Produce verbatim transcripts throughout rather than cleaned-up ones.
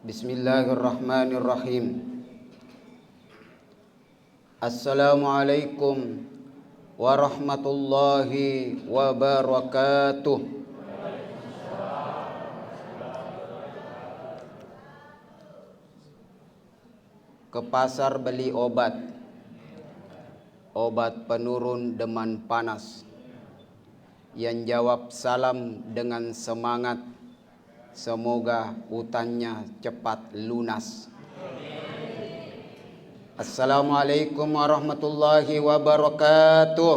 Bismillahirrahmanirrahim. Assalamualaikum warahmatullahi wabarakatuh. Ke pasar beli obat. Obat penurun demam panas. Yang jawab salam dengan semangat. Semoga utangnya cepat lunas. Assalamualaikum warahmatullahi wabarakatuh.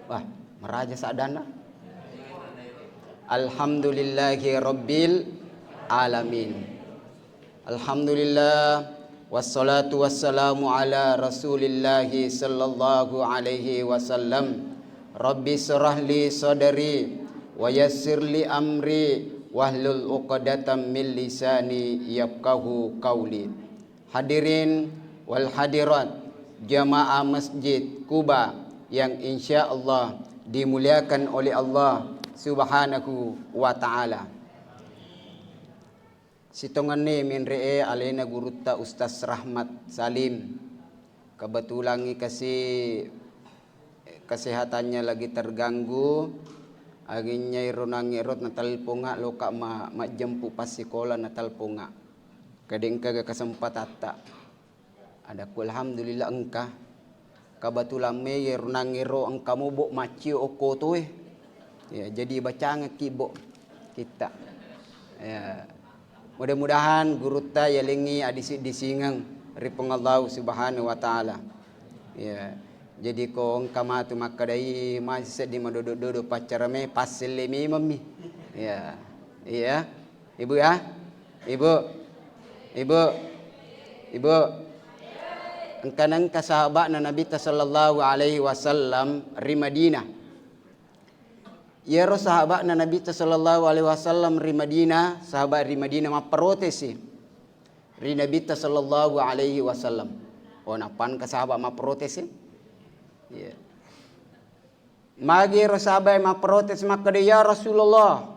Wah, meraja sadana. Alhamdulillahi rabbil alamin. Alhamdulillah, wassalatu wassalamu ala Rasulillahi sallallahu alaihi wasallam. Rabbi syrah li sadri wa yassir li amri wahlul uqdatam min lisani yafqahu qauli. Hadirin wal hadirat, jamaah Masjid Kuba yang insya Allah dimuliakan oleh Allah Subhanahu wa Ta'ala. Sitongenni menre'e alena gurutta Ustaz Rahmat Salim. Kebetulan kasi kesehatannya lagi terganggu, aginnya iro nangero natelponga loka ma-, majjempu passikola natelponga. Kadengkaga kesempatatta. Adakku, "Alhamdulillah engka." Kebetulan me yero nangero engka mobo maccio okko toe. Ya, jadi bacangekki bo kitta. Ya. Mudah-mudahan gurutta yalengngi adisi-disingeng ri Puang Allahu Subhanahu wa Ta'ala. Ya. Jadi ko engka matu makkedai masih seddi madodo-dodo paccara me, passelle mememmi. Ya. Iya. Ibu ya? Ibu. Ibu. Ibu. Engka nengka sahaba'na Nabitta sallallahu alaihi wasallam ri Madinah. Iyaro sahaba'na Nabitta sallallahu alaihi wasallam ri Madinah, sahabat ri Madinah mapprotesi ri Nabitta sallallahu alaihi wasallam. Oh, nappa engka sahabat mapprotesi? Iya. Magi ero sahabae mapprotes makkeda, "Ya Rasulullah,"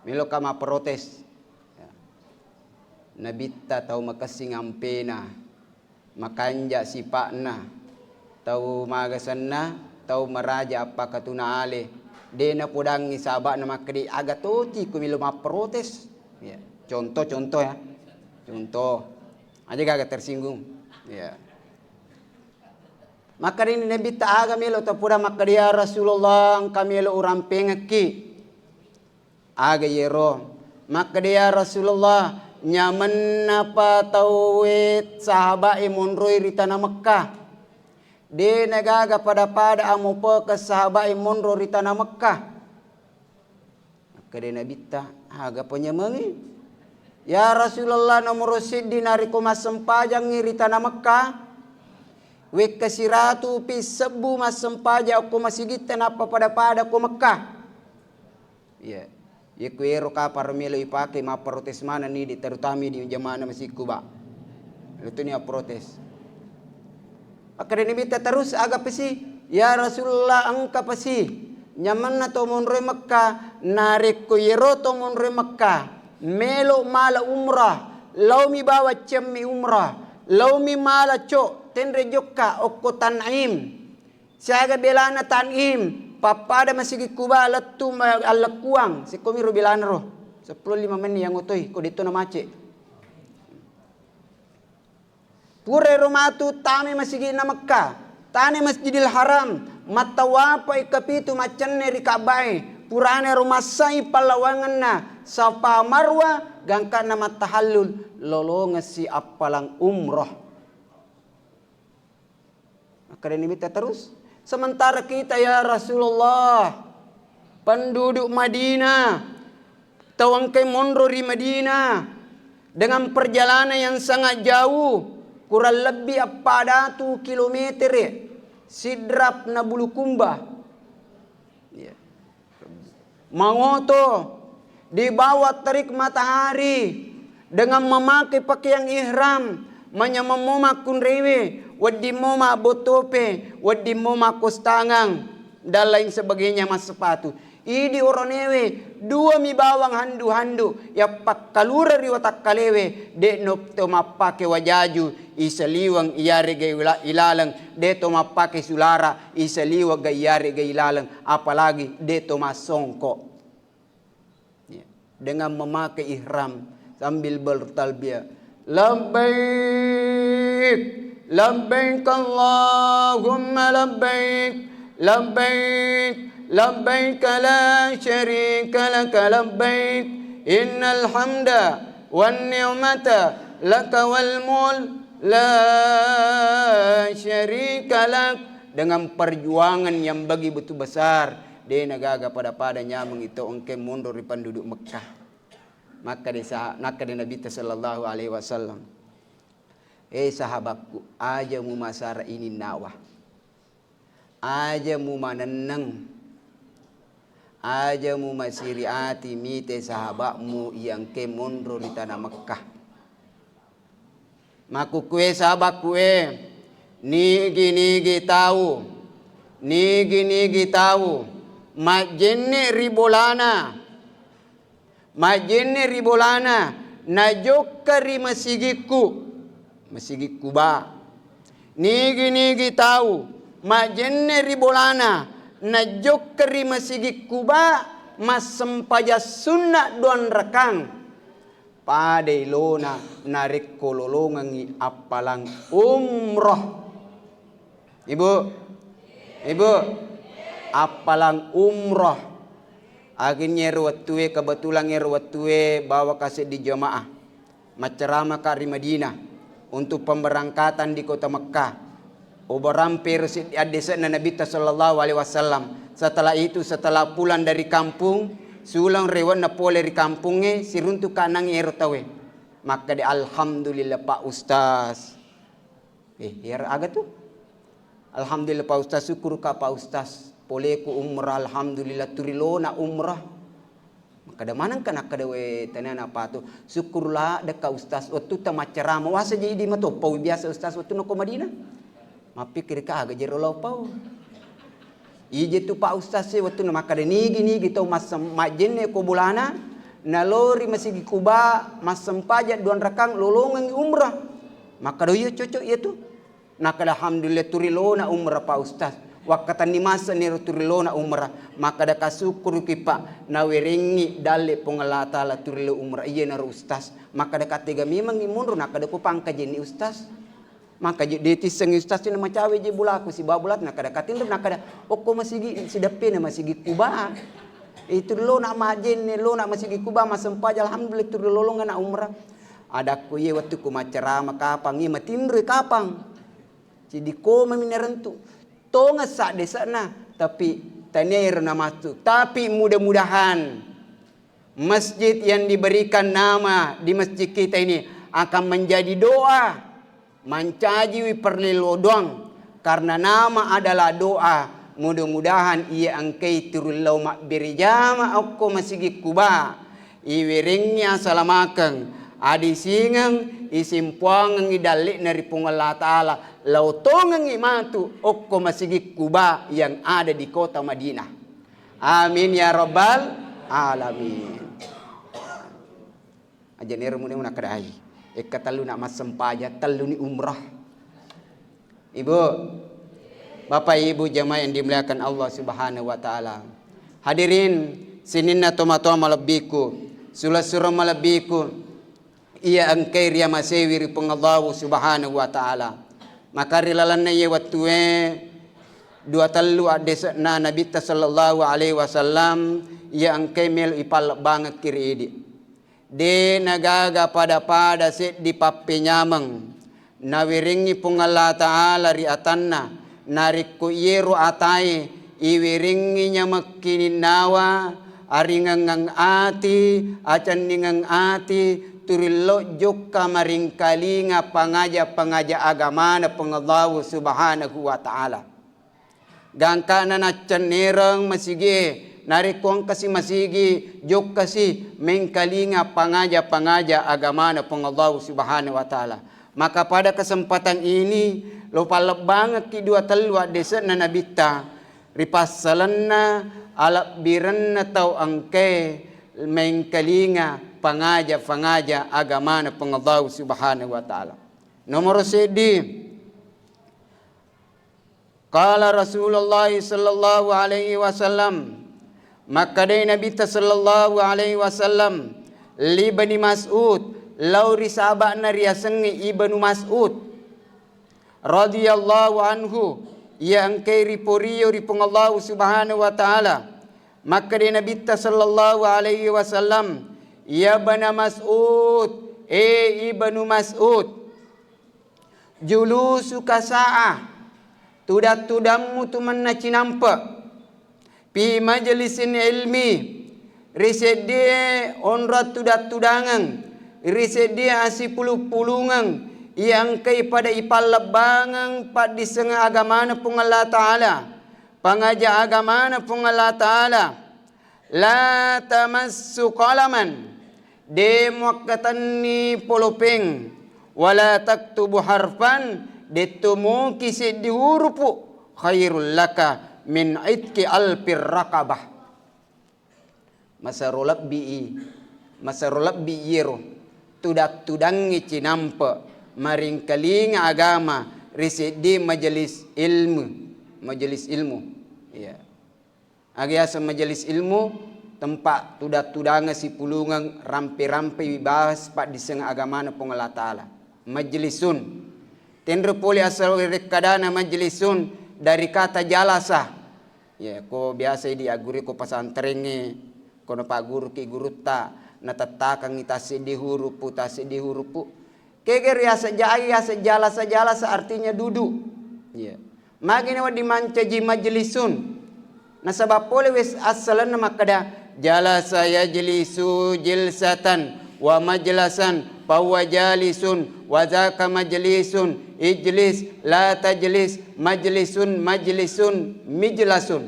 meloka mapprotes. Ya. Nabitta tau makessing ampena, makanja sipa'na, tau maga senna, tau maraja appakatuna ale. De napodangngi sahaba'na makkeda, "Aga toti ko melo mapprotes?" Ya. Contoh, contoh ya. Contoh. Aja gaga tersinggung. Ya. Makkedani Nabitta, "Aga melo tapodang?" Makkeda, "Ya Rasulullah, engka melo urampengekki." Aga yero? Makkeda, "Ya Rasulullah, nyamennapa tauwe sahaba'e monroi ri tana Mekkah. De nagaga pada-pada amopekeng sahaba'e monro ri tana Mekkah." Makkeda Nabitta, "Aga panyamengngi?" "Ya Rasulullah, nomoro seddi narekko massempajangngi ri tana Mekkah, wekka siratupi sebbu massempajang okko masigitta nappa pada-pada ko Mekkah." Iya. Yekko ero kapang melo ipake mapprotes manenni di, terutama di jamaah Masjid Kuba. Letuni approtes. Makkedani Nabitta terus, "Aga pesi?" "Ya Rasulullah, engka pesi. Nyamenna to monroe Mekkah, narekko yero to monroe Mekkah melo mala umrah, laomi bawa cemmi umrah, laomi mala co, tenre jokka okko Tan'im. Siaga belana Tan'im, pappada Masigi Kuba lettu ma-, allekkuang, sekkomiro belana ro. Seppulo lima menit yang otoi, ko detto na macet." Pura ero matu tame masigi'na Mekkah, tane Masjidil Haram, mattawapai kapitu maccenne ri Ka'bae, purana ero massai pallawangenna Safa Marwa, gangkanna mattahallul, lolongessi appalang umroh. Makkedani Nabitta terus, "Sementara kita, ya Rasulullah, penduduk Madinah, tau engkai monro ri Madinah, dengan perjalanan yang sangat jauh, kurang lebih appadatu kilometer, Sidrap na Bulukumba." Iya. Mangoto di bawah terik matahari dengan memakai pakaian ihram, manyameng mo makkunrewe, wedding mo mabbottope, wedding mo makkostangang, dan lain sebagainya, massepatu. Idi oronewe, duami bawang handu-handu, yappakkalura ri watakkalewe, de'no to mappake wajaju, isaliweng iyare'ga ila-, ilaleng, de to mappake sulara, isaliweng ga iyare'ga ilaleng, apalagi de to massongko. Ya, dengan memakai ihram sambil bertalbiyah. Labbaik, labbaik Allahumma labbaik, labbaik, labbaik la syarika laka labbaik, innal hamda wan ni'mata laka wal mulk la syarika lak. Dengan perjuangan yang begitu besar, de nagaga pada-pada nyameng ito engke monro ri penduduk Mekkah. Makkeda sa-, makkeda Nabitta sallallahu alaihi wasallam, "Eh sahabatku, aja mumasara ininnawa. Aja mumanenneng. Aja mumasiri ati mite sahabatmu iya engke monro ri tana Mekkah." Makkukkue sahabatku e, nigi-nigi tau, nigi-nigi tau majjenne ri bolana, majjenne ri bolana, najokka ri masigikku, Masigi Kuba. Nigi-nigi tau majjenne ri bolana, najokka ri Masigi Kuba, massempajang sunna duang rakang. Padai lona narekko lolongengngi appalang umroh. Ibu, Ibu, appalang umroh. Akhirnya ero wettue, kebetulan ero wettue bawa ka seddi jamaah macceramaka ri Madinah untuk pemberangkatan di kota Mekkah. Oborampe ero seddi addese'na Nabitta sallallahu alaihi wasallam. Setelah itu, setelah pulang dari kampung, suleng rewe'na pole ri kampungnge, siruntu kanang ero tauwe. Makkeda, "Alhamdulillah, Pak Ustaz." Eh, iyaro aga tu? "Alhamdulillah, Pak Ustaz, syukur ka, Pak Ustaz. Poleku umrah, alhamdulillah, turi lona umrah." Makkeda manengka, nakkeda, "We, tania napatu. Syukur ladde ka, Ustaz. Wettutta maccarama, wasa je idi matoppa, biasa Ustaz wettunna ko Madinah." Mappikkirika aga jero lao pau. Ije tu Pak Ustaz e wettunna makkeda nigi-nigi tau massem-, majjenne ko bolana, nalori Masigi Kuba, massempajang duang rakang, lolongengngi umrah. Makkeda, "Iya, cocok iya tu." Nakkeda, "Alhamdulillah, turi lona umrah, Pak Ustaz. Wakkatenni masenni ro turi lona umrah." Makkeda, "Kasukkuruki, Pak, nawerengngi dalle Puang Allah Taala turi lo umrah. Iyanaro Ustaz." Makkeda, "Katega memangngi monro?" Nakkeda, "Ko pangkajenni, Ustaz." Maka je-, de tissengngi Ustaz na macawe je bolaku sibawa bolatu, nakkeda katinro, nakkeda, "Okko masigi, sideppena Masigi Kuba. Itu lona majjenne, lona Masigi Kuba, massempajang, alhamdulillah, turi lolongeng na umrah." Adakku, "Iye wettukku maccarama kapang, iye matinroi kapang." Jadi komami narentu. Tongeng saddese'na, tapi tania ero namattu. Tapi mudah-mudahan masjid yang diberikan nama di masjid kita ini akan menjadi doa, mancajiwi parellau doang, karena nama adalah doa. Mudah-mudahan iya engkai turun lao mabbere jama okko Masigi Kuba, iwerengngi asalamakeng, adisingeng, isimpuangengngi dalle'na ri Puang Allah Taala, lao tongengngi matu okko Masigi Kuba yang ada di kota Madinah. Amin ya rabbal alamin. Aja nero mune nakkeda ai. Ekka tellu na massempajang, tellu ni umrah. Ibu, Bapak Ibu jamaah yang dimuliakan Allah Subhanahu wa Ta'ala. Hadirin, sininna tomatoa malebbiku, sula-sura malebbiku, iya engkai riamasewi ri Puang Allahu Subhanahu wa Ta'ala. Maka ri lalenna iye wettue, dua tellu addese'na Nabitta sallallahu alaihi wasallam iya engkai melo ipallebbangekki ri idi. De nagaga pada-pada seddi pappenyameng nawerengngi Puang Allah Ta'ala ri atanna, narekko iyero atae iwerengngi nyameng kininnawa, aringengngeng ati, acenningeng ati, turillo jokka maringkalinga pangaja-pangaja agamana Puang Allahu Subhanahu wa Ta'ala. Gangkana naccennereng masigie, narekko engkasi masigi, jokkasi mengkalinga pangaja-pangaja agamana Puang Allahu Subhanahu wa Ta'ala. Maka pada kesempatan ini, lo pallebbangekki dua tellu addese'na Nabitta, ri passalenna alebbirenna tau engkae mengkalinga pangaja-pangaja agamana Puang Allahu Subhanahu wa Ta'ala. Nomoro seddi, qala Rasulullah sallallahu alaihi wasallam, makkedai Nabitta sallallahu alaihi wasallam, libni Mas'ud, lao ri sahaba'na riasengnge Ibnu Mas'ud radhiyallahu anhu, iya engkae riporio ri Puang Allahu Subhanahu wa Ta'ala. Makkedai Nabitta sallallahu alaihi wasallam, "Ya bana Mas'ud, e Ibnu Mas'ud, julusuka sa'ah, tudang-tudammu tu manna cinampe', fi majlisin ilmi, ri seddie onrong tudang-tudangeng, ri seddie assipulung-pulungeng, iya engkai pada ipallebbangeng paddissengeng agamana Puang Allah Ta'ala, pangaja agamana Puang Allah Ta'ala, la tamassu qalaman, de muakkatenni polopeng, wala taktubu harfan, detto muki seddi hurupu, khairul laka min itqi alfir raqabah." Masero lebbi i, masero lebbi iyero tudang-tudangnge cinampe' maringkalinga agama ri seddi majelis ilmu, majelis ilmu. Iya. Aga yaseng majelis ilmu, tempa' tudang-tudangeng sipulungeng rampe-rampe ibahas paddisseng agamana Puang Allah Ta'ala. Majlisun. Tenro pole asal werekkadana majlisun dari kata jalasa. Ya, ko biasa idi agguru ko pesantrengnge, ko napagguruki gurutta, natettakengngi tasseddi hurupu, tasseddi hurupu. Kega riaseng ja-, ai yaseng jalasa-jalasa artinya duduk. Iya. Magi na wedding mancaji majlisun. Nasaba pole wes assalenna makkeda, jalasa yajlisu jilsatan wa majlasan fahuwa jalisun wa zaka majlisun, ijlis la tajlis, majlisun, majlisun, mijlasun.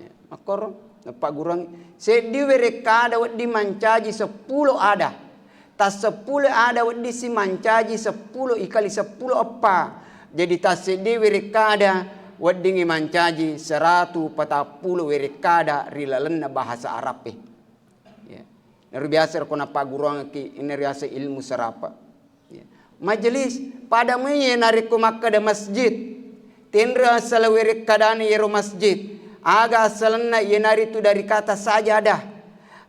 Iya, makkoro, napagguruang seddi werekkada wedding mancaji seppulo ada. Tasseppulo ada wedding si mancaji seppulo ikali seppulo eppa. Jadi tasseddi werekkada weddingngi mancaji seratu patappulo werekkada ri lalenna bahasa Arabe. Ya. Naru biasa ko napagguruangki, ini riaseng ilmu sarapa. Ya. Majelis, pada mui narekko makkeda masjid. Tenro asal werekkadana yero masjid. Aga asalenna? Iyanaritu dari kata sajadah.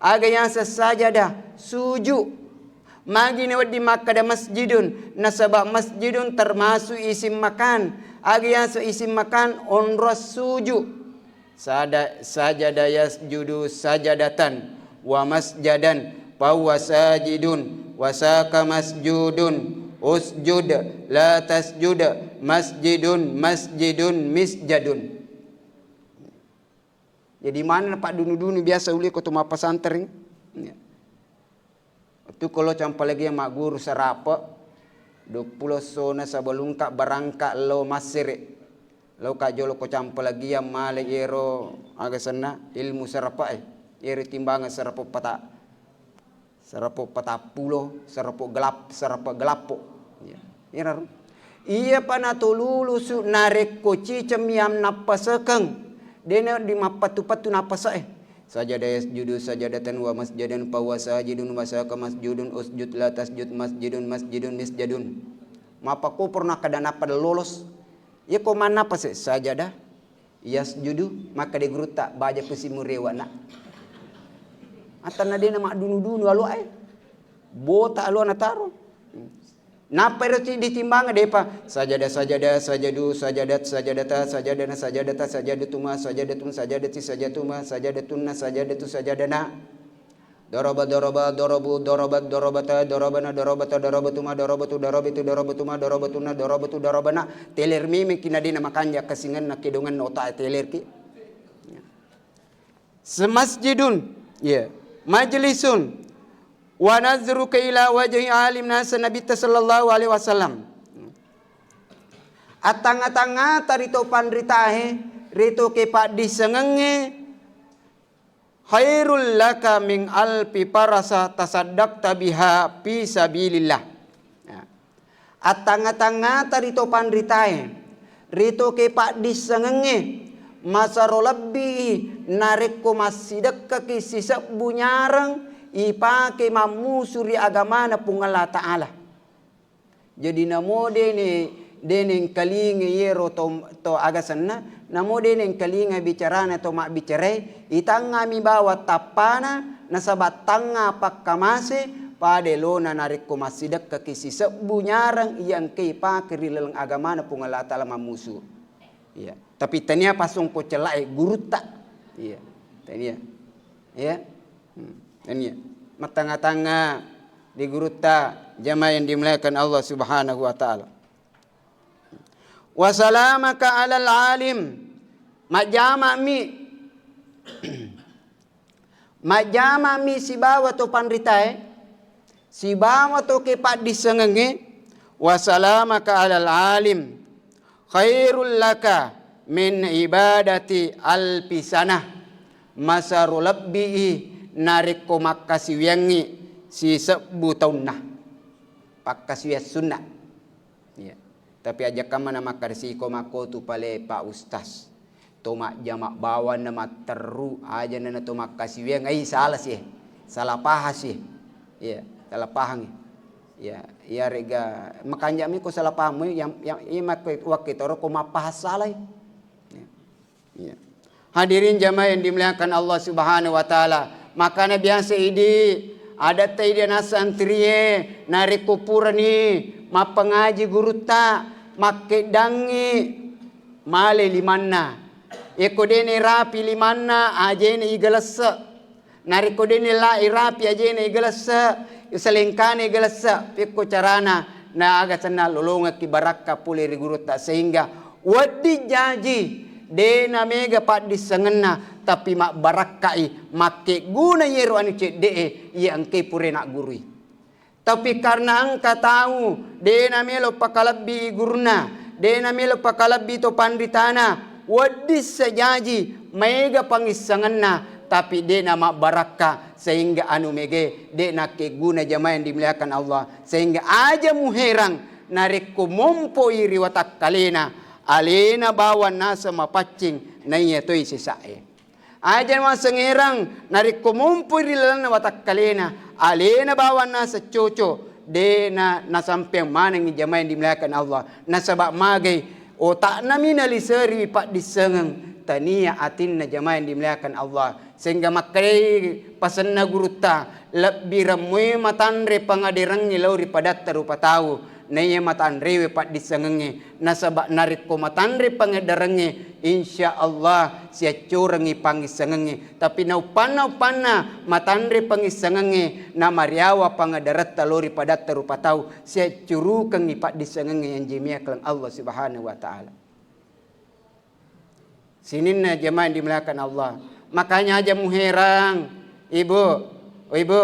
Aga yaseng sajadah? Suju. Magi na wedding makkeda masjidun? Nasaba masjidun termasuk isim makan. Aga yaseng isim makan? Onrong suju. Sada-, sajada yasjudu sajadatan wa masjadan fahuwa sajidun wa saka masjudun, usjud la tasjud, masjidun, masjidun, misjadun. Jadi mana paddunu-dunu biasa uli ko tu mappasantreng. Ya. Wettu ko lo campalagiang magguru sarape, duappulo essona sebelumka berangkat lo Massere. Loka jolo ko campalagiang male iyero aga senna ilmu sarape e. Iyero timbangeng sarape pata-, sarape patappulo, sarape gelap-, sarape gelappo. Iya. Iyaro. Iyapa natolulusu narekko cicemmi am nappasekeng, dena di mappatu-patu nappase'e. Sajada yasjudu sajadatan wa masjadan fahuwa sajidun wa saka masjudun, usjud la tasjud, masjidun, masjidun, misjadun. Mappakoporo nakkeda nappa lolos. Iya ko mannappa se sajada yasjudu, makkeda gurutta, baja pesi murewa na. Atanna dena maddunu-dunu aloae. Bota aloa nataro. Nappa ero ti-, ditimbang depa sajada, sajada, sajadu, sajadat, sajadata, sajadana, sajadata, sajadatuma, sajadatun, sajadati, sajatuma, sajadatunna, sajadatu, sajadana. Daraba, daraba, darabu, darabat, darabata, darabana, darabata, darabatuma, darabatu, darabitu, darabatuma, darabatunna, darabatu, darabana. Teler memeng ki nadena makanja kasingenna kedongenna otak e teler ki. Semasjidun, iya. Majlisun. Wa nazruka ila wajhi alim nasa Nabitta sallallahu alaihi wasallam. Attanga-tangata ri to panritae, ri to kepaddissengengnge, khairul laka min alfi farasa tasaddaqta biha fi sabilillah. Ya. Attanga-tangata ri to panritae, ri to kepaddissengengnge, Masero lebbii narekko massidekkaki sisebbu nyareng ipake mammusu ri agamana Puang Allah Ta'ala. Jadi namo dene, dene engkalinga iyero to, to agasenna, namo dene engkalinga bicarana to mabbicarai, itangngami bawang tappana, nasaba tangnga pakkamase, pada elona narekko massidekkaki sisebbu nyareng iya engka ipake ri laleng agamana Puang Allah Ta'ala mammusu. Iya. Tapi tania pasongko cella'e gurutta. Iya. Tania. Iya. Hmm. Tania. Mattangnga-tangnga di gurutta, jamaah yang dimuliakan Allah Subhanahu wa Ta'ala. Wasalamaka alal alim. Majjamami. Majjamami sibawa to panritae, sibawa to ke paddissengengnge, wasalamaka alal alim, khairul laka min ibadati alfi sanah, masero lebbii narekko makkasiwiangngi sisebbu taunna. Pakkasiwiang sunna. Iya. Tapi aja kamma na makkaresiko makkotu pale Pak Ustaz. To majjama bawang na matterru, aja na to makkasiwiang, ai salah sih. Salah paham sih. Iya, salah paham. Iya, iya rega makanjami ko salah paham yang yang iya makke wakke toro ko mappaham salah. Iya. Iya. Hadirin jamaah yang dimuliakan Allah Subhanahu wa Ta'ala, makana biasa idi, adatta idi anak santrie, narekko purani mappangaji gurutta, makkeddangngi male limanna. Eko dene rapi limanna, ajene igelesse. Narekko dene la irapi ajene igelesse, iselengkane igelesse, pekko carana, na aga senna lolongekki barakka pole ri gurutta, sehingga wedding jaji de namega paddissengenna, tapi mabbarakkai makkegguna yero anu cedde'e iya engkai pura naggurui. Tapi karena engka tau de namelo pakalebbi gurunna, de namelo pakalebbi to panritana, wedding sejaji maega pangissengenna, tapi de namabbarakka, sehingga anu mege de nakkegguna, jamaah yang dimuliakan Allah, sehingga aja muherang narekko mompoi ri watakkalena, alena bawang naseng mapaccing, naiya toi sesa'e. Aja masengerang narekko mompoi ri lalenna watakkalena, alena bawang naseng coco, de na nasampeang manengngi, jamaah yang dimuliakan Allah. Nasaba magai otaknami naliseriwi paddissengeng, tania atinna, jamaah yang dimuliakan Allah. Sehingga makkedai pasenna gurutta, lebbi remmui matanre pangaderengngi lao ri padatta rupa tau. Naiya matanrewe paddissengengnge, nasaba narekko matanre pangaderengnge, insya Allah siaccorengngi pangissengengnge. Tapi nauppanna-uppanna matanre pangissengengnge, namariawa pangaderetta lao ri padatta rupa tau, siaccurukengngi paddissengengnge yang jemia keleng Allah Subhanahu wa Ta'ala. Sininna jamaah yang dimuliakan Allah. Makanya aja muherang, Ibu, oh, Ibu,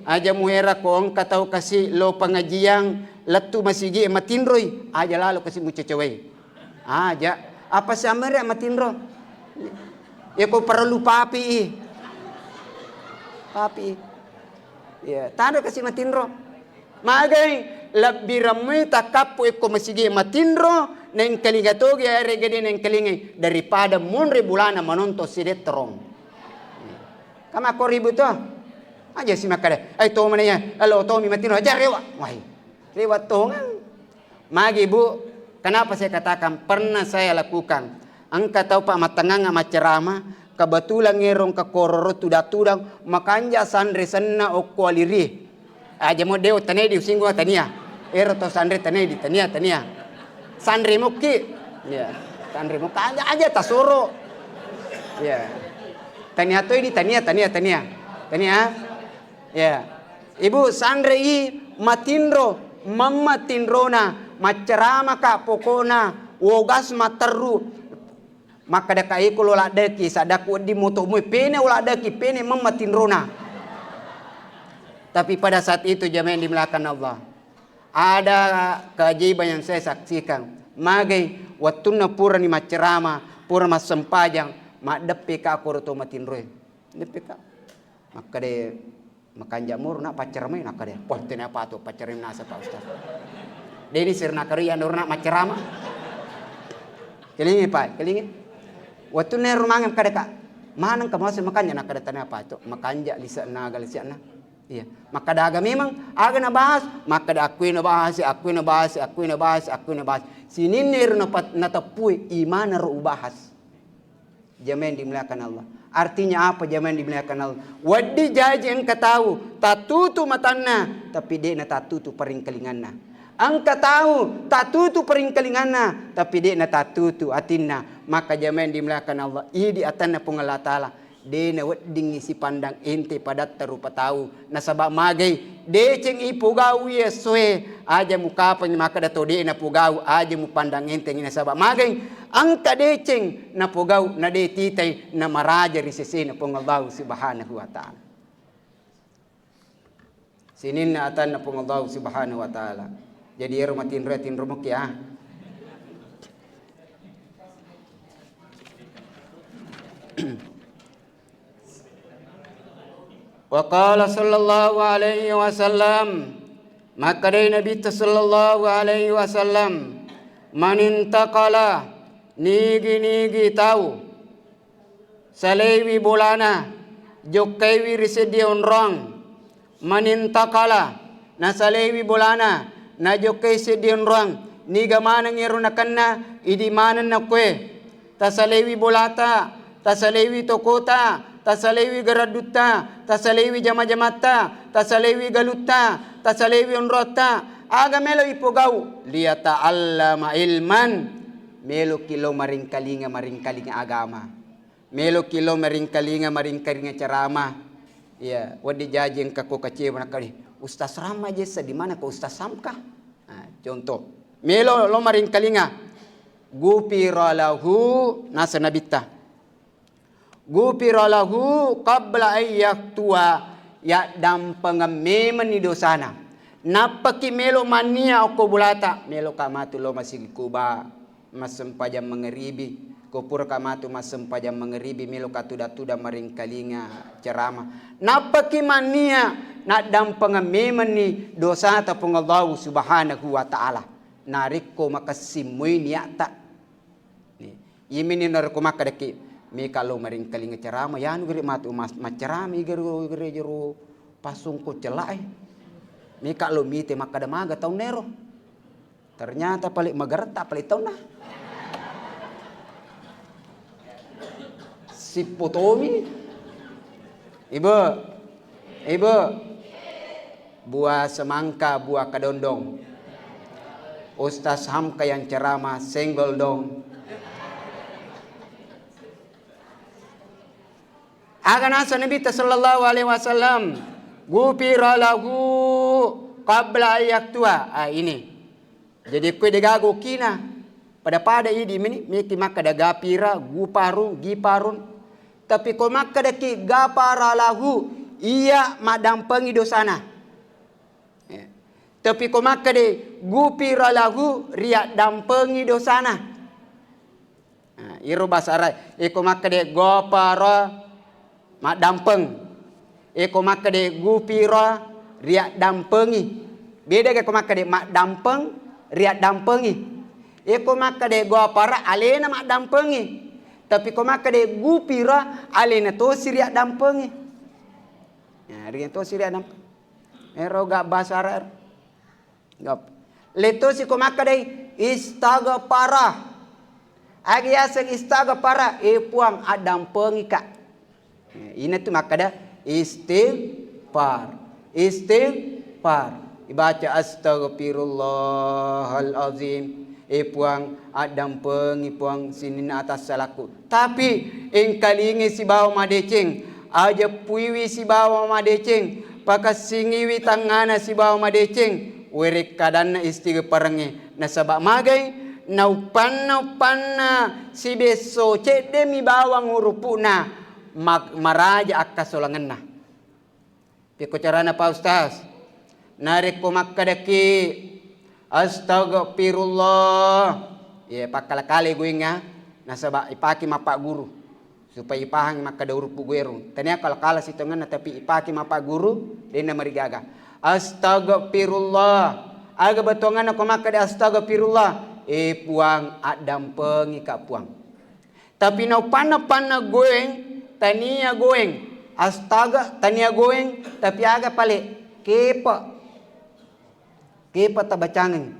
aja muherang ko engka tau kasi lo pengajian, lettu masigi matinroi, aja lalo kasi mucocowai. Aja, apa siamere matinro? Ya ko perlu papi i. Papi i. Ya, tanda kasi matinro. Magai, lebbi remmui takkappu ekko masigi matinro, naengkalinga togi arega de naengkalingai, daripada monri bulana manontong sidetrong. Kama ko ribut to. Aja si makkada, ai to mana ya, elo tomi matinro, aja rewa. Wai, rewa tongang. Magi, Bu, kenapa saya katakan pernah saya lakukan? Engka tau pa mattengngang maccerama, kebetulan ngero engka kororo tudang-tudang, makanja sanre senna okko alirie. Aja mo deo tanedi usinggung tania. Ero to sanre tanedi, tania, tania. Sanre mukki. Ya, sanre mukki aja, aja tasoro. Ya. Tania to ini tania, tania, tania. Tania. Ya. Ibu sanre i matinro, mamma tinrona, maccerama ka pokona, wogas materru. Makkada ka iko lo laddeki, saddaku wedding moto mui, pene uladdeki, pene mamma tinrona. Tapi pada saat itu, jamaah yang dimuliakan Allah, ada keajaiban yang saya saksikan. Magai, wettunna purani maccerama, pura massempajang, maddeppe ka koro to matinroe. Deppe ka. Makkada makanja moro na paccerama, nakkada, "Wah, tena apa tu paccerama nasa Pak Ustaz." Deni sirna kari ya nurna maccerama. Kelingi, Pak, kelingi. Wettunna ero mangeng makkeda ka, maneng ka mase makanja, nakkeda tania apa to, makanja lise' naga lise'na. Iya, makkeda aga memang, aga nabahas, makkeda akkui nabahas, akkui nabahas, akkui nabahas, akkui nabahas. Sininna ero napa-, nateppui, imanaro ubahas. Jamaah yang dimuliakan Allah. Artinya apa jamaah yang dimuliakan Allah? Wedding jaji engka tau tattutu matanna, tapi de'na tattutu paringkalinganna. Engka tau tattutu paringkalinganna, tapi de'na tattutu atinna. Maka jamaah yang dimuliakan Allah, idi atanna Puang Allah Ta'ala, de'na weddingngi sipandang ente padatta rupa tau. Nasaba magai, deceng ipogau essoe, aja mukapangi makkeda to de'na pogau, aja mupandang entengi. Nasaba magai, engka deceng napogau, na de titai, na maraja ri sesena Puang Allah Subhanahu wa Ta'ala. Sininna atanna Puang Allah Subhanahu wa Ta'ala. Jadi ero matinro, tinro muki, ah. Wa qala sallallahu alaihi wasallam, makkedai Nabitta sallallahu alaihi wasallam, "Man intaqala," nigi-nigi tau saleiwi bolana, jokkaiwi ri seddi onrong. Man intaqala, nasaleiwi bolana, najokkai seddi onrong, niga maneng ero nakenna, idi maneng nakkue. Tasaleiwi bolata, tasaleiwi tokota, tasaleiwi garaddutta, tasaleiwi jama-jamatta, tasaleiwi galutta, tasaleiwi onrotta. Aga melo ipogau? Liyata'allama ilman, meloki lo maringkalinga, maringkalinga agama. Meloki lo maringkalinga, maringkalinga ceramah. Iya, wedding jaji engka ko kecewa nakkeda, "Ustaz Rama jessa, di mana ko Ustaz Hamka?" Nah, contoh. Melo lo maringkalinga. Gufira lahu, nasa Nabitta. Gufira lahu qabla an yaktua, yaddampengeng memenni dosana. Nappaki melo mannia okko bolata, meloka matu lo masigi Kuba. Massempajang mangeribi, ko puraka matu massempajang mangeribi, meloka tuda-tuda maringkalinga ceramah. Nappaki mannia naddampengeng memenni dosata Puang Allahu Subhanahu wa Ta'ala. Narekko makessing moi niatta. Nih, iyami ni narekko makkedaki, meka lo maringkalinga ceramah, yanu gere matu mas-, macceramah igero, gere jero passungko celae. Meka lo mite makkeda maga taunna ero. Ternyata pale magaretta pale taunna. Sippotomi. Ibu. Ibu. Buah semangka, buah kedondong. Ustaz Hamka yang ceramah, senggol dong. Aga nasa Nabitta sallallahu alaihi wasallam, "Gufira lahu qabla an yaktua." Ah, ini. Jadi, kue degaga okina. Pada-pada idi meni, meki makkeda gapira, guparun, giparun. Tapi ko makkedaki gapara lahu, iya maddampengi dosana. Ya. Tapi ko makkeda gufira lahu, riaddampengi dosana. Nah, iro bahasa Arab, iko makkeda gofara, maddampeng. Iko makkeda gufira, riaddampengi. Beda ga ko makkeda maddampeng, riaddampengi. Iko makkeda gofara, alena maddampengi. Tapi ko makkeda gufira, alena tosi riaddampengi. Nah, riaddampengi. Ero ga bahasa Arab. Gap. Lettosi ko makkedai istaghfara. Agi yaseng istaghfara, eh Puang, addampengika. Ina tu makkeda istighfar. Istighfar. Ibaca astaghfirullahal azim. Eh Puang, addampengi Puang sininna atassalakku. Tapi engkalingi sibawa madeceng, ajeppuiwi sibawa madeceng, pakessingiwi tangngana sibawa madeceng, werekkadanna istighfarengnge. Nasaba magai, nauppanna-uppanna sibesso ceddemi bawang urupu'na, ma-, maraja akkasolangenna. Pekko carana, Pak Ustaz? Narekko makkedaki, "Astagfirullah," iya, pakkala-kalai goingnga, nasaba ipake mappagguru, supaya ipahang makkeda urupu guerung. Tania kala-kala sitongenna, tapi ipake mappagguru, de'na marigaga. "Astagfirullah." Aga bettuanganna ko makkeda, "Astagfirullah"? Eh, Puang, addampengika, Puang. Tapi naupanna-panna goeng, tania goeng. Astaga, tania goeng, tapi aga pale? Kepe. Kepe tabacangeng.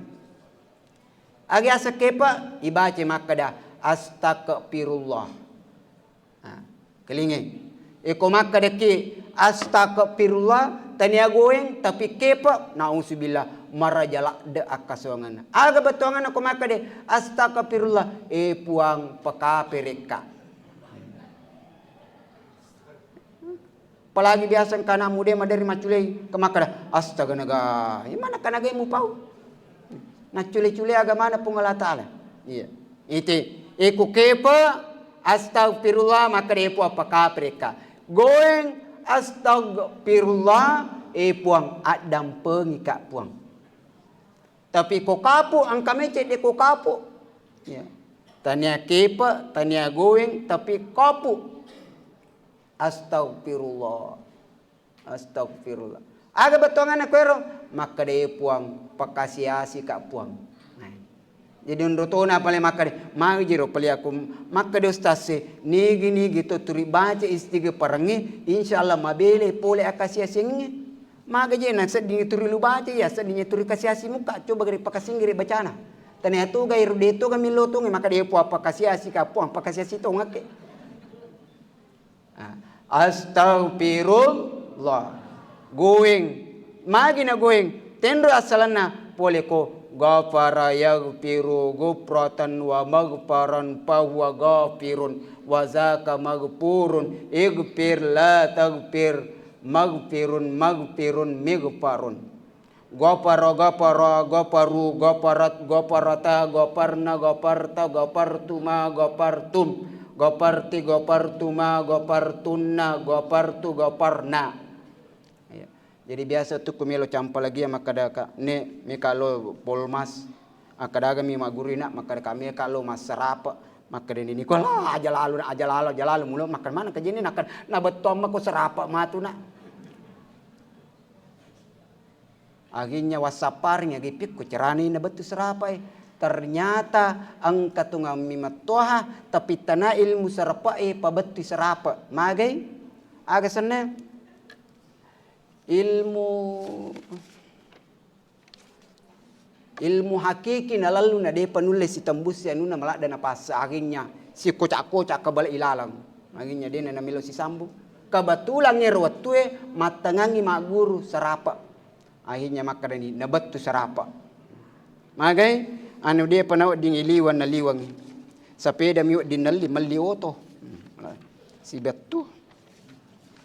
Aga yaseng kepe? Ibaca makkeda, "Astagfirullah." Nah, kelingai. Eko makkedaki, "Astagfirullah," tania goeng, tapi kepe, nauzubillah, maraja ladde akkasuanganna. Aga bettuanganna ko makkeda, "Astagfirullah," eh, Puang, pekaperekka. Apalagi biasa engka anak muda maderri macculei, ke makkeda, "Astaga naga, imana kanagai mupau?" Naccule-cule agamana Puang Allah Ta'ala. Iya. Ite, eko kepe, "Astagfirullah," makkeda, "Eh, Puang, pekaperekka." Goeng, "Astagfirullah," eh, Puang, addampengika, Puang. Tapi ko kapu, engka mecce de ko kapu. Ya. Tania kepe, tania goeng, tapi kapu. Astagfirullah. Astagfirullah. Aga bettuanganna kuero? Makkeda, "Eh, Puang, pakasiasika, Puang." Nah. Jadi onrotona pale makkeda, "Magi jero pale aku makkeda, Ustaz, e, nigi-nigi to turi baca istighfarengnge, insya Allah mabele pole akasiasiangnge." Maga je na sedding turi lu baca, iya sedding turi kasiasi muka, coba gare pakasinggiri bacana. Tania toga ero de toga millo tonge, makkeda, "Eh, Puang, pakasiasika, Puang, pakasiasi tongakke." Ah, astagfirullah. Goeng. Magi na goeng? Tenro assalanna pole ko ghafara yaghfiru ghufratan wa maghfaran fahuwa ghafirun wa zaka maghfurun, ighfir la taghfir, maghfirun maghfirun mighfarun. Ghafara, ghafara, ghafaru, ghafarat, ghafarata, ghafarna, ghafarta, ghafartuma, ghafartum, ghafarti, ghafartuma, ghafartunna, ghafartu, ghafarna. Iya. Jadi biasa tu ku melo campa lagi ya makkeda ka, "Ne, meka lo Polmas." Akkeda aga mi magguru, "Nak," makkeda, "kami ka lo massarape." Makkeda ni, "Niko lah, aja lalu, aja lalu, aja lalu mulo." Makkeda, "Mana kejene?" Nakkeda, "Nabettuang mako sarape matu, Nak." Akhirnya wassapparing agi pikku carani nabettu sarapae. Ternyata engka tungammi mattoha, tapi tana ilmu sarapae pabettui sarape. Magai? Aga senna? Ilmu, ilmu hakiki nalallu na depa nulle sitembussi anunna maladde napassa. Akhirnya sikoca-koca kabale ilaleng. Akhirnya dena namelo sisambung. Kebetulan ero wettue mattangangi magguru sarape. Akhirnya makkedani, "Nabettu sarape." Magai? Anu, depa nawedding iliweng, naliwengi. Sapeda mi wedding nelli, melli oto. Hmm, sibettu.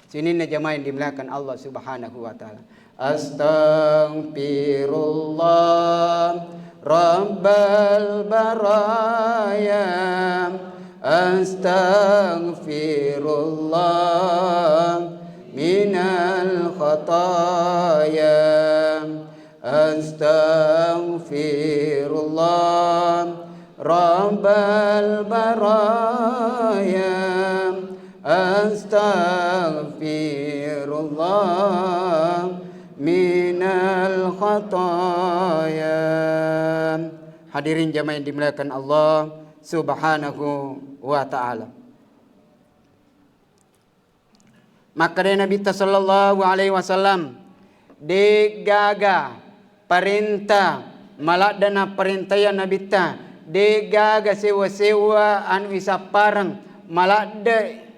Sininna jamaah yang dimuliakan Allah Subhanahu wa Ta'ala. Astaghfirullah Rabbal baraya. Astaghfirullah minal khataya. Astaghfirullah Rabbal baraya. Astaghfirullah minal khataya. Hadirin jamaah yang dimuliakan Allah Subhanahu wa Ta'ala. Makkeda Nabitta sallallahu alaihi wasallam, de'gaga parenta maladde napparentaiya Nabitta, de'gaga sewwa-sewwa anu isappareng maladde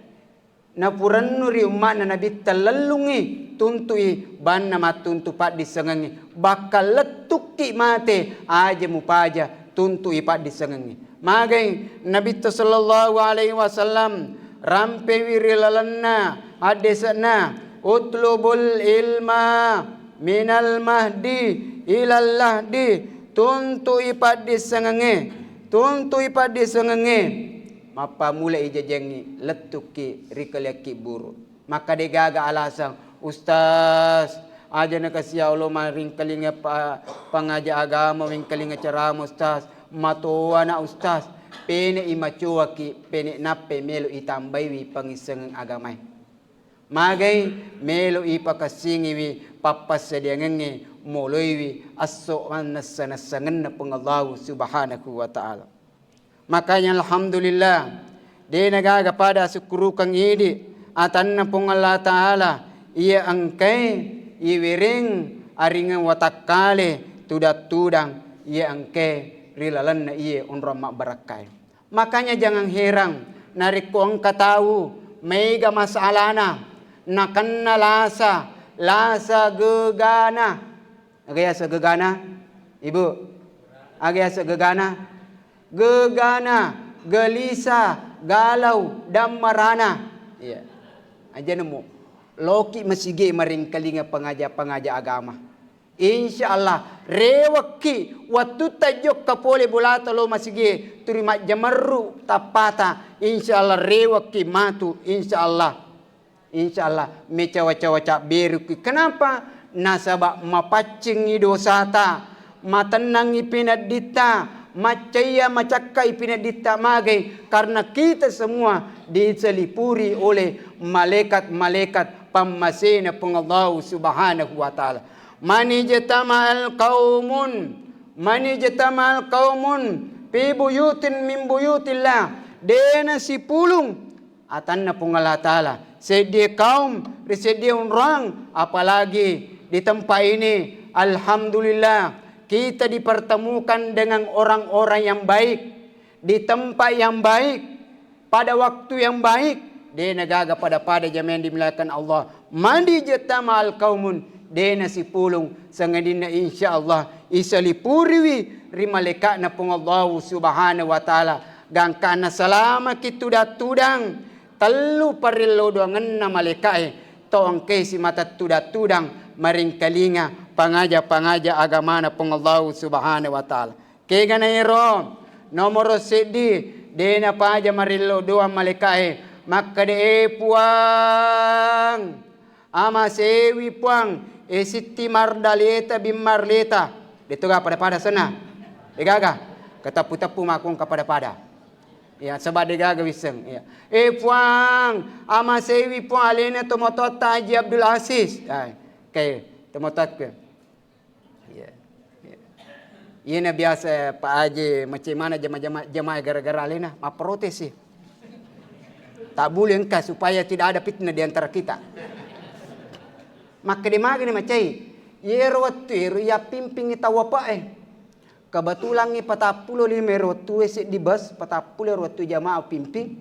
napurennu ri umma'na Nabitta lellungngi, tuntu'i banna mattuntu paddissengengnge, bakka lettukki mate aja mupaja, tuntu'i paddissengengnge. Magai Nabitta sallallahu alaihi wasallam rampewi ri lalenna haddese'na, "Utlubul ilma minal mahdi ilal lahdi," tuntu'i paddissengengnge, tuntu'i paddissengengnge. Mappamulai jajangngi, lettukki ri kaliakki buru. Makkeda de'gaga alaseng, "Ustaz, aja nakasia olo maringkalinga pa-, pangaja agama, wingkalinga carama, Ustaz. Matoana, Ustaz. Pene'i macoaki, pene nappai melo itambaiwi pangissengeng agamae." Magai? Melo ipakessingiwi pappassadiangengnge moloiwi esso mannessa-nessangenna Puang Allahu Subhanahu wa Ta'ala. Makanya alhamdulillah, Dena gaga pada sukkurukeng idi atanna Puang Allah Ta'ala, iya engkai iwereng aringeng watakkale tudang-tudang iya engkai ri lalenna iye onrong mabbarakkae. Makanya jangan heran narekko engka tau maega masalana, nakenna lasa, lasa gegana. Aga yaseng gegana? Ibu, aga yaseng gegana? Gegana, gelisah, galau, dan marana. Iya. Aja nemu. Loki masigi maringkalinga pengaja-pengaja agama. Insya Allah, rewekki wattu tajokka pole bolata lo masigi turi majjamerru tappata. Insya Allah, rewekki matu. Insya Allah. Insya Allah, mecawa-cawa cabberuki. Kenapa? Nasaba mapaccingi dosata, matennangi pinedditta, maccaiya macakkai pinedditta magai, karena kita semua diselipuri oleh malaikat-malaikat pammasena Puang Allah Subhanahu wa Ta'ala. Manijtama'al qaumun, manijtama'al qaumun fi buyutin min buyutillah, dena sipulung atanna Puang Allah Ta'ala, seddie kaum ri seddie onroang, apalagi di tempat ini, alhamdulillah, kita dipertemukan dengan orang-orang yang baik, di tempat yang baik, pada waktu yang baik, dena gaga pada-pada jamaah yang dimuliakan Allah. Manijtama'al qaumun, dena sipulung, sangadinna insya Allah isalipuriwi ri malaikatna Puang Allah Subhanahu wa Ta'ala. Gangkanna salamaki tudang-tudang, tellu parello doangenna malaikae, to engkae simata tudang-tudang maringkalinga pangaja-pangaja agamana Puang Allah Subhanahu wa Ta'ala. Kegana ero, nomoro seddi, dena paja marello doang malaikae, makkeda, "E Puang, amasewi Puang, e Sitti Mardaleta bin Marleta." Deto ga pada-pada senna? Degaga? Ketappu-tappu makong ka pada-pada. Ya, sebab degaga wisseng. Ya. "E Puang, amasewi Puang alena tomatoatta Haji Abdul Aziz." Ai, kae, tomatoakku. Iya. Iya. Iyana biasa Pak Haji macam mana jama-jama, jamaah gara-gara alena mapprotesi. Tak boleh engka supaya tidak ada fitnah di antara kita. Makkeda magani macai. Iyero wettu ero iyappimpingi tau apae. Kebetulangngi patappulo lima ero wettue seddi bus, patappulo ero wettu jamaah pimping.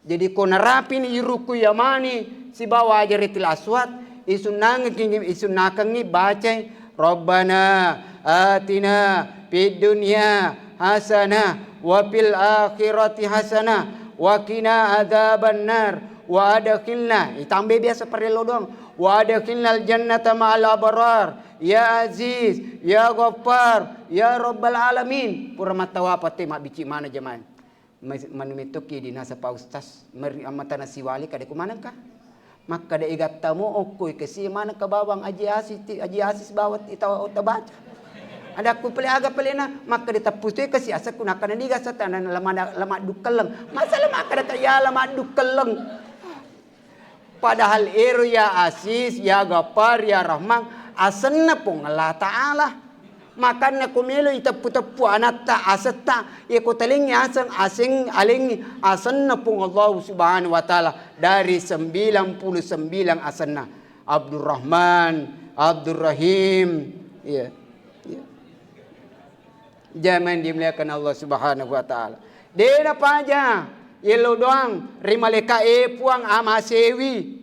Jadi ko narapini iruku yamani sibawa Hajaratil Aswad, isunnangeng-, isunnakengngi bacai, "Rabbana atina fid dunya hasanah wa fil akhirati hasanah wa qina adzabannar wa adkhilna," itambai biasa parello doang, "wa adkhilnal jannata ma'al abrar, ya Aziz, ya Ghaffar, ya Rabbal Alamin." Pura mattawafa te mabbici mana jamaah. Mas-, manu mettoki dinasa Pak Ustaz, meri-, ammatana siwali, kada ku manengka? Makkada, "Igatta mo okko ikasi manengka bawang Aji Asis ti-, Aji Asis bawang ita-, ita baca." Adakku pale aga palena, makkada, "Teppu tu ikasi asekku nakkada niga setana lama-, lama dukkelleng." Masa lama kada kaya lama dukkelleng? Padahal ero ya Asis, ya Ghaffar, ya Rahman, asenna Puang Allah Ta'ala. Makanna ko melo iteppu-teppu anatta asetta, iya ko talengngi aseng, aseng alengngi asenna Puang Allah Subhanahu wa Ta'ala dari sembilan puluh sembilan asenna. Abdurrahman, Abdurrahim, iya, iya. Jamaah yang dimuliakan Allah Subhanahu wa Ta'ala. Dena paja, yello doang, ri malaika, "E Puang, amasewi."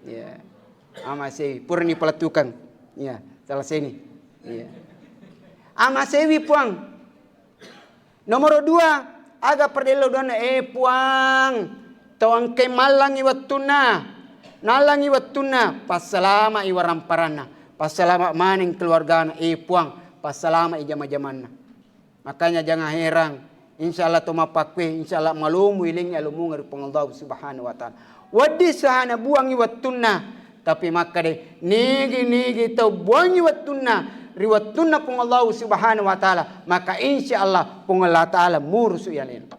Ya. Amasewi, purani palettukeng. Ya, selesai ni. Ya. Amasewi, Puang. Nomoro dua, aga parello doanna, "E Puang, to engkai mallangi wettunna, nallangi wettunna, passalama'i waramparanna, passalama maneng keluargana, e Puang, passalama'i jama-jamanna." Makanya jangan heran, insya Allah to mappakkue, insya Allah malomo ilengngi alomonga ri Puang Allah Subhanahu wa Ta'ala. Wedding sahana buangi wettunna, tapi makkeda, nigi-nigi tau buangi wettunna ri wettunna Puang Allah Subhanahu wa Ta'ala, maka insya Allah Puang Allah Ta'ala murusu alena.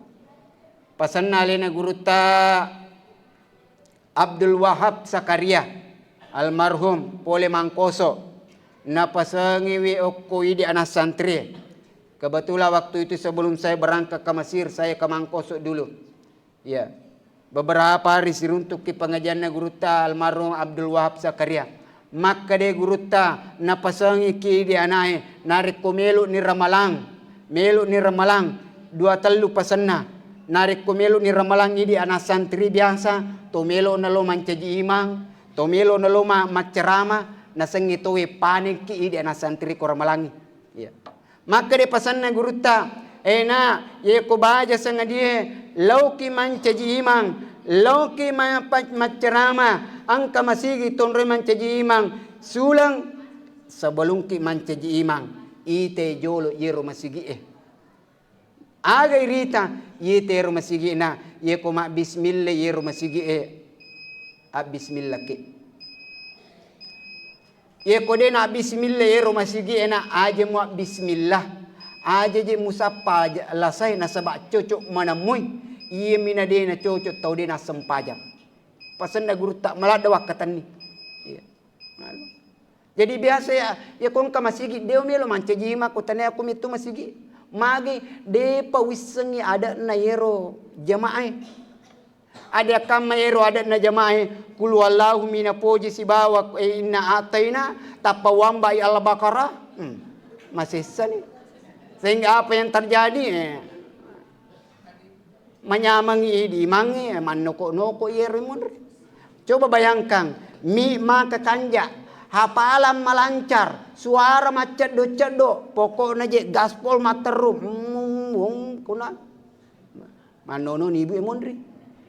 Pasenna alena gurutta Abdul Wahab Sakaria, almarhum, pole Mangkoso, napasengiwi okko idi anak santri. Kebetulan waktu itu sebelum saya berangkat ke Mesir, saya ke Mangkoso dulu. Ya. Beberapa hari siruntukki pengajianna gurutta almarhum Abdul Wahab Zakaria. Makkeda gurutta, napasengiki idi anae, narekko melo'ni ramalang, melo'ni ramalang, dua tellu pasenna. Narekko melo'ni ramalang idi anak santri biasa, to melo'na lo mancaji imang, to melo'na lo ma-, maccerama, nasengnge towe panengki idi anak santri ko ramalangi. Iya. Makkeda pasenna gurutta, "Eh, na, yeko baja sangadie, lauki mancaji imang, lauki ma-, pa-, maccerama, engka masigi tonroi mancaji imang, suleng sebelumki mancaji imang, ite jolo yero masigie." Aga irita, ite ero masigi'na, yeko mabbismillah yero masigie, abbismillahki. Yeko de' na bismillah ero masigi'e na, aja muabbismillah. Aja je musappa aja lasai nasaba cocok manemmui. Iyami na de' na cocok tau de' na sempajang. Pasenna gurutta maladde wakkatenni. Iya. Jadi biasa ya, ya ko engka masigi, de' melo mancaji imang ko tania ko mitu masigi. Magi de'pa wissengi adatna yero jamaah e. Ade akkamma ero adatna jamaah e, kul huwallahu mina poji sibawa, eh, inna a'taina, tappa wambai Al-Baqarah. Hmm. Masessani. Sehingga apa yang terjadi? Eh. Manyameng idi imangnge, mannoko-noko iyero monri. Coba bayangkan, mi maka kanja, hafalan malancar, suara macceddo-ceddo, pokokna je gaspol matteru, mm, mm, kuna. Mannono ni ibu e monri.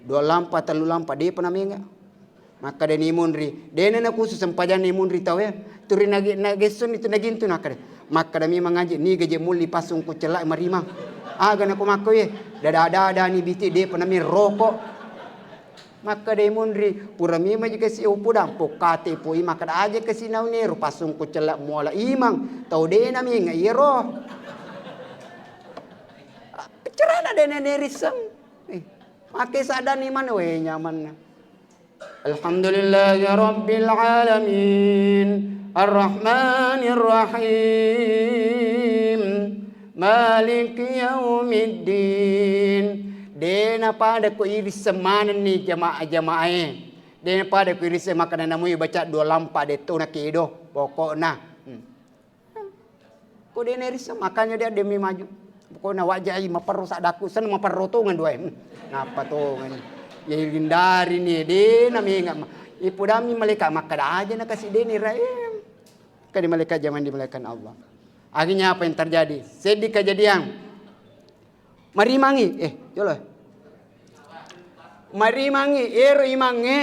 Dua lampa, tellu lampa, depa namenga. Makkadani monri, dena nakusu sempajanna monri tau e. Turi nage-, nagessonni tu nagintu nakkada. Makkada memang aje, niga je mulli passung ku cella marimang. Aga nako makko ye, dada-dada ni biti depa nami roko. Makkada monri, pura memang je kasi upudang, pokate poi makkada aja kasi naunero passung ku cella muala imang. Tau dena menga iyero. Carana dena nerisseng. Eh, make sadani mana we nyamanna. Alhamdulillahi rabbil alamin, arrahmanir rahim, maliki yaumiddin. Dena pada ko irisseng manenni jamaah-jamaah e. Dena pada ko irisseng makkada namui baca dua lampa de to nakedo. Pokokna. Hmm. Ko dena irisseng, makanya dia demi maju. Pokokna wajai maperro saddaku, sen maperro tongeng duae. Hmm. Napa tongeng? Ya hindari ni, dena menga. Ipodami malaikat makkada aja na kasi dena irae. Kadi malaikat zaman dimuliakan Allah. Akhirnya apa yang terjadi? Sedih kejadian. Marimangi, eh, jolo. Marimangi, ero imangnge,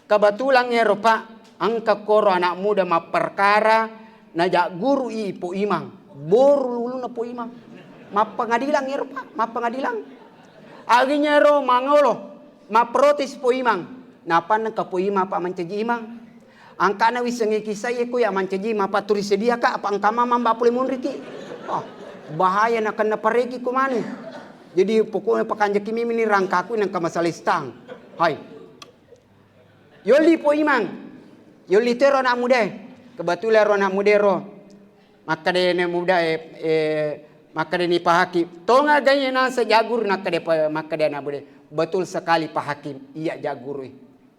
kebetulan ero, Pak, engka koro anak muda mapperkara, najagguru i Po Imang. Boru ulunna Po Imang. Mappengadilang ero, Pak, mappengadilang. Aginya ero mangolo, mapprotes Po Imang. Napanna ka Po Imang, Pak, mancaji imang. Angkana wissengngi kisah iya ko ya mancaji mapaturi sedia ka, apa engka mamba pole monriki. Ah, bahaya nakenna pareki ko manu. Jadi pokoknya pakanjaki mimini rangkaku nangka masalah stang. Hai. Yolli Po Imang. Yolli tero anak muda. Kebetulan ro anak muda ro. Makkadene muda e, eh, makkadeni Pak Hakim. Tonga gaiye nasa jaguru nakkade pa-, makkade anak muda. Betul sekali Pak Hakim. Iya jaguru.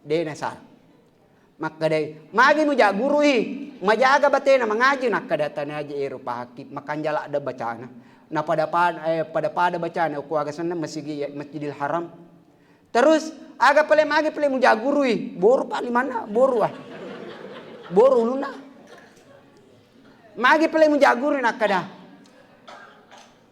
Dena salah. Makkedai, "Magi mujagurui, majaga batena mangaji." Nakkeda, "Tania aja ero Pak Hakim, makanja ladde bacana." Na pada-pada, eh, pada-pada bacana, ko aga senna masigi, Masjidil Haram. Terus, aga pale magi pale mujagurui, boru Pak limanna, boru ah. Boru ulunna. Magi pale mujagurui nakkeda.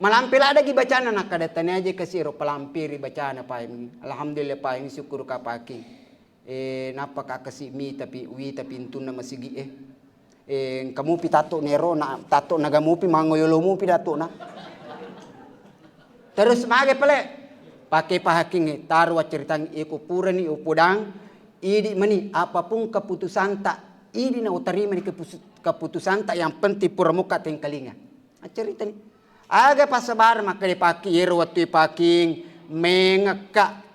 Malampe ladde gi bacana nakkeda, "Tania aja kasi ero palampiri bacana Pak Hakim." Alhamdulillah Pak Hakim, syukur ka Pak Hakim. Eh, nappa ka kasi mita pi, wita pintunna masigi e. Eh, engka mupi tatto nero, na, tatto naga mupi, mangoyolo mupi datto na. Terus mage pale, pake Pak Hakim e, taro wacceritang, eko purani upodang, idi mani, apapun keputusanta, idi na utarima ni kepus-, keputusanta, yang penting pura muka tengkalinga. Acceritani. Aga passabar makkeda Pak Hakim, ero wettu Pak Hakim, mengekka.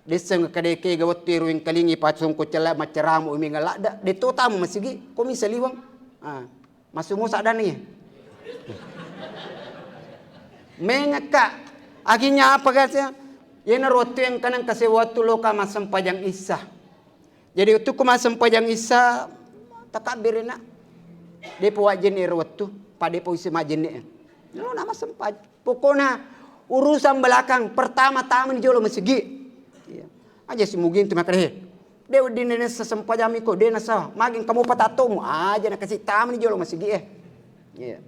Desseng kade kega wettu ero engkalingi pasungko cella maccarama umenga ladde, de to tama masigi, ko mi saliweng. Ah, masumu sadani. Mengekka, akhirnya apa guys ya? Iyanaro wettu engkana engka sewa wettu loka massempajang Isya. Jadi wettukku massempajang Isya, takabbirina. Depa wajjenne ero wettu, pa depa wisseng majjenne. Lona massempajang. Pokokna urusan belakang, pertama tamani jolo masigi. Iya. Aja simugintu makkeda, "He, de weddinna nessa sempajammi ko, de nasa, magi engka mopa tattomu." Aja nakasi tamani jolo masigi e. Iya.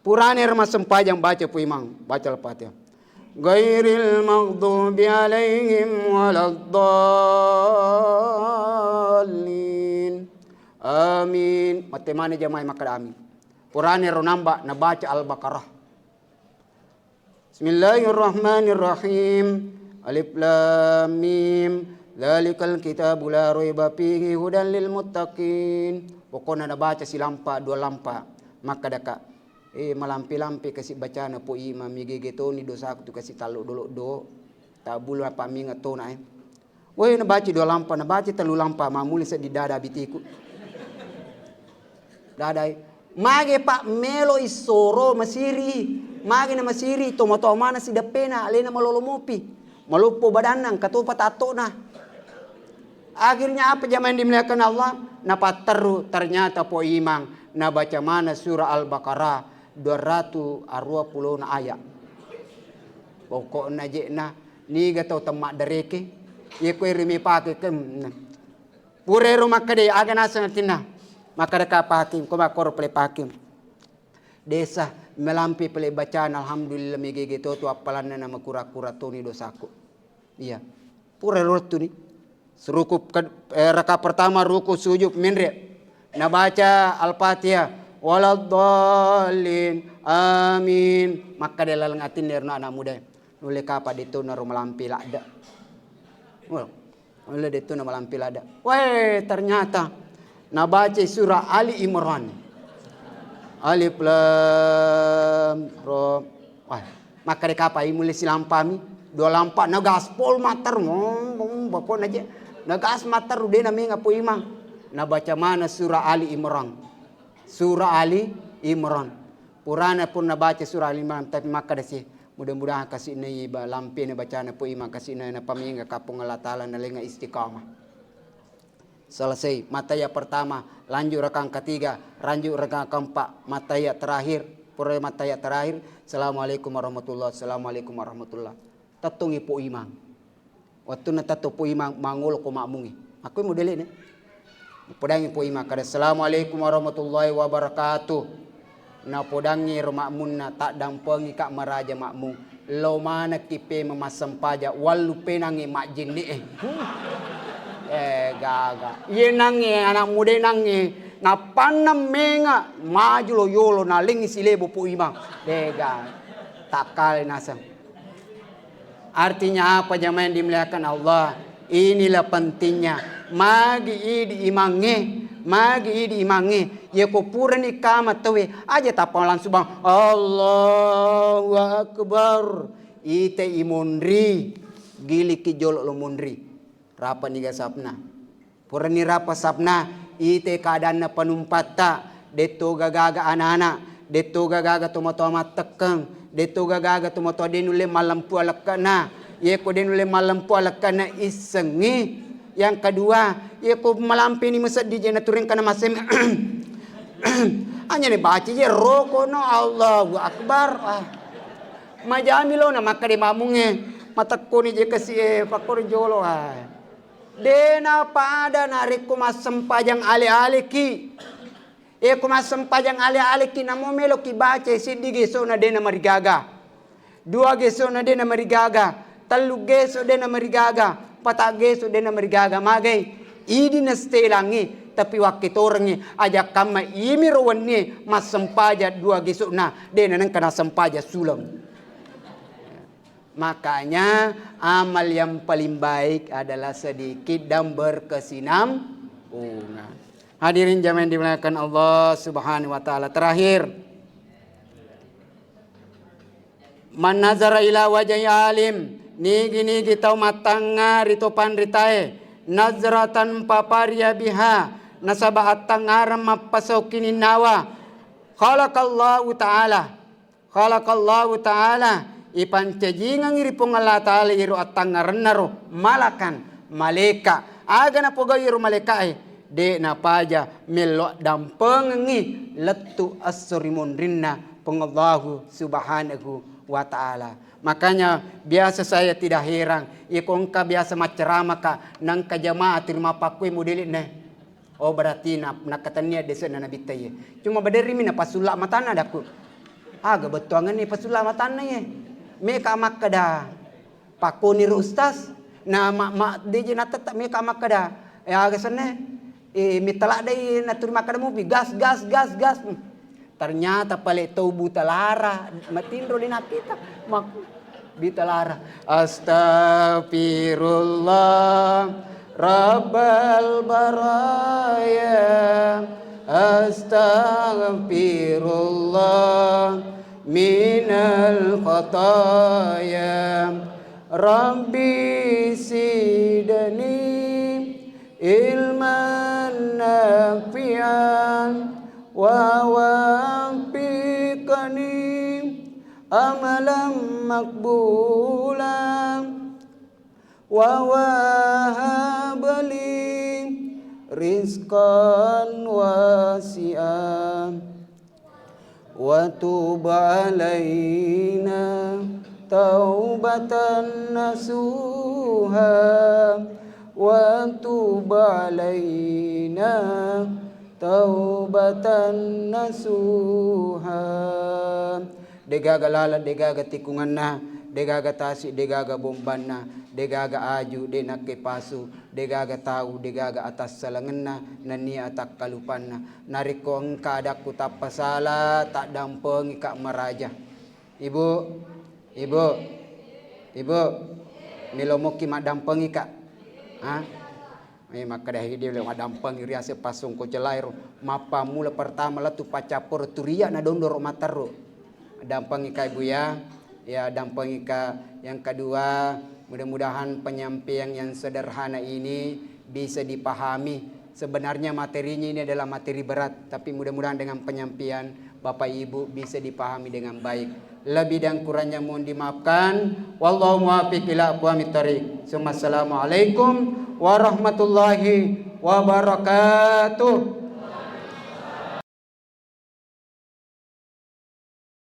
Purane ro massempajang baca Pu Imang, baca Al-Fatihah. Ghairil maghdubi alaihim waladdallin. Amin. Mate mane jamaah makkeda amin. Purane ro namba nabaca Al-Baqarah. Bismillahirrahmanirrahim. Alif lam mim. Dzalikal kitabu la raiba fihi hudan lil muttaqin. Pokokna nabaca silampa dua lampa. Makkadaka, eh, malampe-lampe kasi bacana Pu Imang, migege toni dosaku tu kasi tallo-doloddo. Tabbulu apa minga tona, eh. Woi, nabaca dua lampa, nabaca tellu lampa, mamuli seddi dada bitiku. Dadai. Mage pa melo issoro masiri. Mage na masiri, tomo-tomo mana sideppena, alena malolo mopi. Maloppo badanna, engka topa tattona. Akhirnya apa jamaah yang dimuliakan Allah? Napatteru, ternyata Pu Imang nabaca mana surah Al-Baqarah dua ratu arua pulona ayat. Pokokna jekna, niga tau temmaddereke, ye koe rimi pake kem. Pura ero makkeda, aga naseng atinna? Makkeda ka Pak Hakim, ko makkoro pale Pak Hakim. Desa melampe pale bacana, alhamdulillah, megege to tu appalanna na makura-kura toni dosaku. Iya. Pura ero wettuni. Ruku ke-, eh, raka pertama ruku sujud menre. Nabaca Al-Fatihah. Waladdallin. Amin. Makkeda laleng atinna ero anak muda. Nulle kapa detto naro malampe ladde. Wah, nulle detto na malampe ladde. Weh, ternyata nabaca surah Ali Imran. Alif lam ra. Wah, makkeda kapa i mulle silampami. Dua lampa na gaspol matter. Ngong, ngong, pokokna je. Na gas matter de na menga Pu Imang. Nabaca mana surah Ali Imran. Surah Ali Imran. Purana pun nabaca surah Ali Imran, tapi makkeda si, mudah-mudahan kasi nai ba-, lampe na bacana Pu Imang, kasi nai na pamingga kapung Allah Ta'ala, nalenga istiqamah. Selesai. Mata yang pertama, lanjut rakaat ketiga, lanjut rakaat keempat, mata yang terakhir, pura mata yang terakhir, Assalamualaikum warahmatullah, Assalamualaikum warahmatullah. Tettongi Pu Imang. Wettunna tetto Pu Imang mangolo ko makmungnge. Makkoi modele'na. Podangngi Pu Imang kada, "Assalamualaikum warahmatullahi wabarakatuh." Napodangngi ro makmunna, "Taddampengika maraja makmung. Lo manekki pe memassempajang, wallu penangngi majjinni e." Eh, gaga. Iye nangnge anak muda nangnge, nappanna menga maju lo yolo nalengngi silebo Pu Imang. Dega. Takkale naseng. Artinya apa, jamaah yang dimuliakan Allah? Inilah pentingnya. Magi idi imangnge, magi idi imangnge. Yako purani kama tauwe, aja tappa langsung bang, "Allahu Akbar." Ite i monri, giliki jolo lo monri. Rapa niga sapna. Purani rapa sapna, ite keadaanna penumpatta, detto gaga-gaga anak-anak, detto gaga-gaga tomatoa mattekkeng, detto gaga-gaga tomatoa de nulle mallempu alekke'na. Yeko de nulle mallempu alekke'na, issengngi. Yang kedua, yeko malampeni maseddi je naturengkana masem-, anyane baca je rokono, Allahu Akbar. Ah. Majami lo na makkade mamungnge, matekkoni je kasi e, pakkoro jolo. Ah. Dena pada narekko massempajang ale-aleki. E, ko massempajang ale-aleki, namo meloki baca siddi gesona dena marigaga. Dua gesona dena marigaga. Tellu geso dena marigaga. Pata geso dena marigaga. Magai? Idi nastelangi, tapi wakketorengi. Aja kamma imiro wennie massempajang dua gesona. Dena nengka nassempajang suleng. Makanya, amal yang paling baik adalah sedikit dan berkesinambungan. Hadirin jamaah yang dimuliakan Allah Subhanahu wa Ta'ala. Terakhir, man nazara ila wajhi alim, nigi-nigi tau mattangnga ri to panritae, nazratan papariya biha, nasaba attangngareng mappasau kininnawa, khalaqallahu ta'ala. Khalaqallahu ta'ala Ipancajingengngi ri Puang Allah Ta'ala iyaro attangngarennaro malakan, malaika. Aga napogau iyaro malaikae? De napaja mello dampengengngi lettu esso ri munrinna Puang Allahu Subhanahu wa Ta'ala. Makanya biasa saya tidak heran, iko engka biasa macceramaka, nangka jamaah terima pakkue modelinna. Oh, berarti na-, nakkatennia dese'na Nabitta iye. Cuma baderrimi napasulla matanna dakku. Aga bettuangenni pasulla matanna iye. Meka makkeda, pakkoniro ustaz. Na ma-, ma-, deje natetta meka makkeda. Eh, aga senne? Eh, mitta laddai naturi makkeda mupi, gas, gas, gas, gas. Hmm. Ternyata pale tau buta lara, matinro di nakita. Mak-, buta lara. Astaghfirullah rabbal baraya. Astaghfirullah minal khataya. Rabbi zidni ilman nafi'an wa waffiqni amalan maqbulan wa wahab li rizqan wasi'an. Wa tub alaina taubatan nasuha. Wa tub alaina taubatan nasuha. Degaga laleng, degaga tikungenna, degaga tasi, degaga bombanna, degaga aju, de nakke pasu, degaga tau, degaga atassalengenna, nennia atakkalupanna. Narekko engka adakku tappasala, taddampengika maraja. Ibu, ibu, ibu, melo mokki maddampengika? Ha? Eh, makkeda hidi le maddampeng riaseng passongko celaero. Mappammula pertama lettu paccapporo turia na dondoro matteru. Dampengika ibu ya. Ya, dampengika. Yang kedua, mudah-mudahan penyampaian yang sederhana ini bisa dipahami. Sebenarnya materinya ini adalah materi berat, tapi mudah-mudahan dengan penyampaian Bapak Ibu bisa dipahami dengan baik. Lebih dan kurangnya mohon dimaafkan. Wallahu muwaffiq ila aqwamit thariq. Summa assalamualaikum warahmatullahi wabarakatuh.